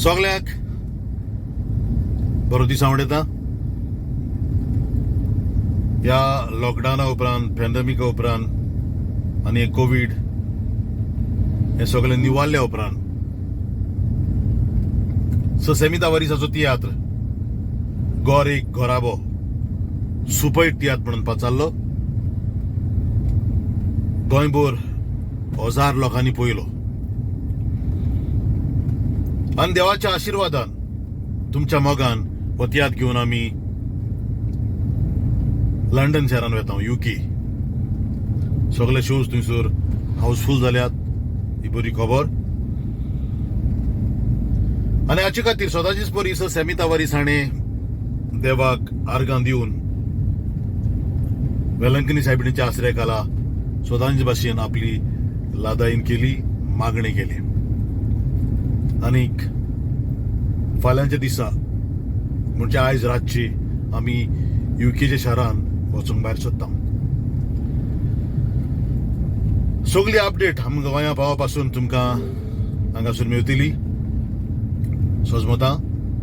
सगळ्यांक बरो दीस आवडटा. ह्या लॉकडावना उपरांत, पॅन्डेमिका उपरांत आनी कोवीड हे सगळें निवारल्या उपरांत स सेमी तावारीसाचो तियात्र गोर एक घराबो सुपरहिट तियात्र म्हणून पाचारलो. गोंयभर हजार लोकांनी पळयलो आनी देवाच्या आशिर्वादान, तुमच्या मोगान हो तियात्र घेवन आमी लंडन शहरान वेता, युके. सगळे शोज थंयसर हाऊसफूल जाल्यात, ही बरी खबर. आनी हाचे खातीर सदांचीच परी स सेमी तावारीस हाणें देवाक आर्गां दिवन वेलंकनी सायबिणीच्या आसऱ्या खाला सदांचे भाशेन आपली लादाईन केली, मागणी केली. आनीक फाल्यांच्या दिसा, म्हणजे आयज रातची, आमी युकेच्या शारान वचूंक भायर सोदता. सगळी अपडेट आमकां गोंया पावा पासून तुमकां हांगासून मेळटली. सजमता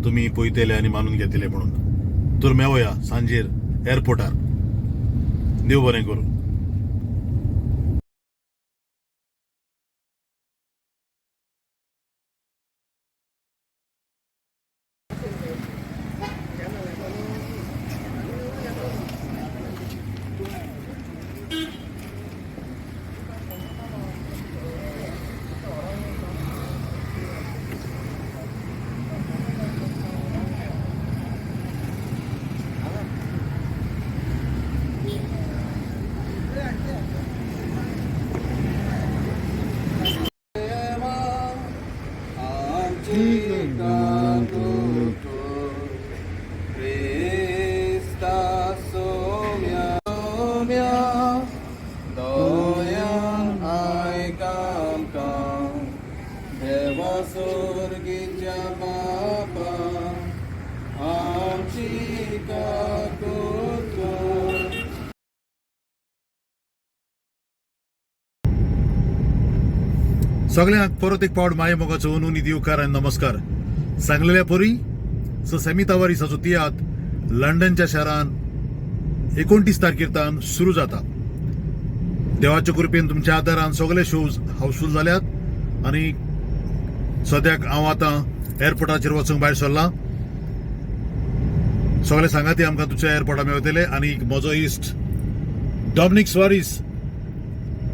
तुमी पळयतले आनी मानून घेतले म्हणून. तर मेवया सांजेर एअरपोर्टार. देव बरें करूं. आमची काकूट क्रिस्ता सोम्या सोम्या, दयान आयक आमकां. देवा सोर्गीच्या बापा, आमची काकूट कर. सगळ्यांक परत एक पावट माये मोगाचो अनुनी दिवकार आनी नमस्कार. सांगलेल्या परी स सेमी तावारीसाचो तियात्र लंडनच्या शारान 29 तारखेर तान सुरू जाता. देवाच्या कृपेन, तुमच्या आदारान सगळे शोज हाऊसफूल जाल्यात आनी सद्याक हांव आतां एअरपोर्टाचेर वचूंक भायर सरलां. सगळे सांगाती आमकां तुमच्या एअरपोर्टार मेळटले. आनी म्हजो इश्ट डॉमनीक स्वारीस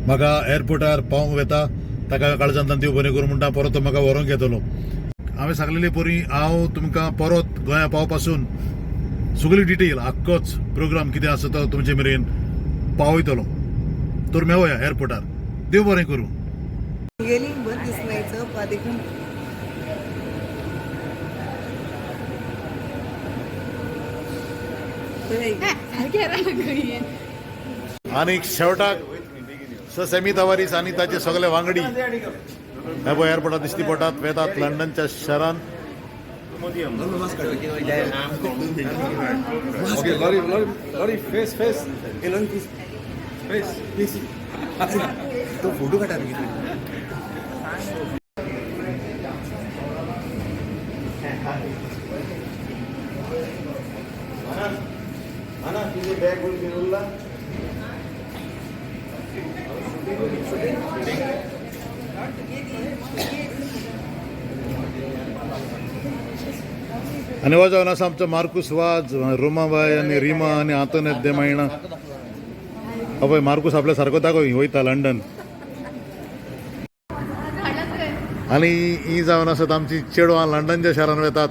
म्हाका एअरपोर्टार पावोवंक वेता. ताका काळजांतल्यान देव बरें करूं म्हणटा. परत तो म्हाका व्हरोंक येतलो. हांवें सांगलेले परी हांव तुमकां परत गोंया पावपासून सगळी डिटेल, आख्खोच प्रोग्राम कितें आसा तो तुमचे मेरेन पावयतलो. तर मेवया एअरपोर्टार. देव बरें करूं. गेली बरं दिसनायचं पा देखून. आनी शेवटाक स सेमी तवारीस आनी ताचे सगळे वांगडी हे पळय एअरपोर्टार दिश्टी पडटात, वेतात लंडनच्या शहरान. Okay, Lori, Lori, Lori, face, face. Hey, Lori, please. Face, please. तो फोटो काढा रे. Ana, तुझे बॅग घेऊन. आनी हो जावन आसा आमचो मार्कूस वाज, रोमाबाय आनी रिमा आनी आंतोनेत दे मायणा. हय, मार्कूस आपल्या सारको दाखय वयता लंडन. आनी ही जावन आसात आमची चेडवां, लंडनच्या शारान वेतात.